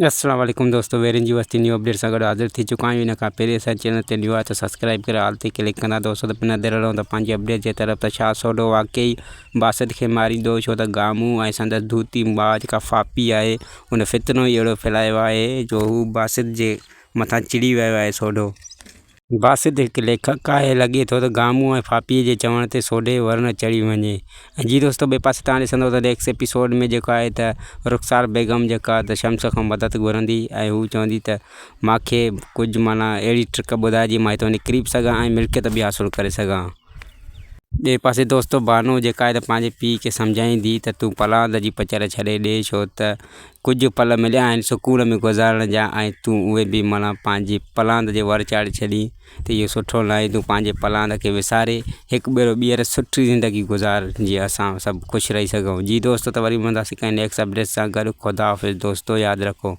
السلام عليڪم دوستو ويرين جي وستي نيو اپڊيٽ سان گڏ حاضر ٿي چڪا آهيون ان کان پهرين اسان چينل تي نيو آهي ته سبسڪرائب ڪري آل تي ڪلڪ ڪندا دوستو ته بنا دير هلون ته پنهنجي اپڊيٽ جي طرف ته ڇا سوڍو واقعي باسط کي ماريندو ڇو ته گامون ۽ سندس ڌوتي ماء جيڪا ڦاپي آهي ان فتنو ئي اهڙو ڦهلايو آهي جو هو باسط جي مٿان چڙي ويو آهي سوڍو باسط هڪ ليکڪ آهي. لڳي ٿو ته گامون ۽ ڦاپيء جي چوڻ تي سوڍي ور نه چڙهي وڃي. ۽ جي دوستو ٻئي پاسي توهان ڏسندو ته نيڪسٽ ايپيسوڊ ۾ جيڪو آهي ته رخسار بيگم جيڪا ته شمس کان مدد گهرندي ۽ هو چوندي ته مانکي ڪجهه معنيٰ اهڙي ٽرڪ ٻڌاء جيئن مان هتان نڪري به سگهان ۽ ملڪيت به حاصل ڪري سگهان. ٻئي پاسي دوستو بانو جيڪا آهي ته پنهنجي پيء کي سمجهائيندي ته تون پلاند جي پچر ڇڏي ڏي ڇو ته ڪجهه پل مليا آهن سڪون ۾ گذارڻ جا ۽ تون اهي به معنيٰ پنهنجي پلاند جي ور چاڙهي ڇڏين ته اهو سٺو ناهي تون پنهنجي پلاند کي وساري هڪ ڀيرو ٻيهر سٺي زندگي گذار جيئن اسان سڀ خوش رهي سگهون جي دوستو ته وري ملنداسين ڪنهن نيڪسٽ اپڊيٽ سان گڏ خدا حافظ دوستو ياد رکو.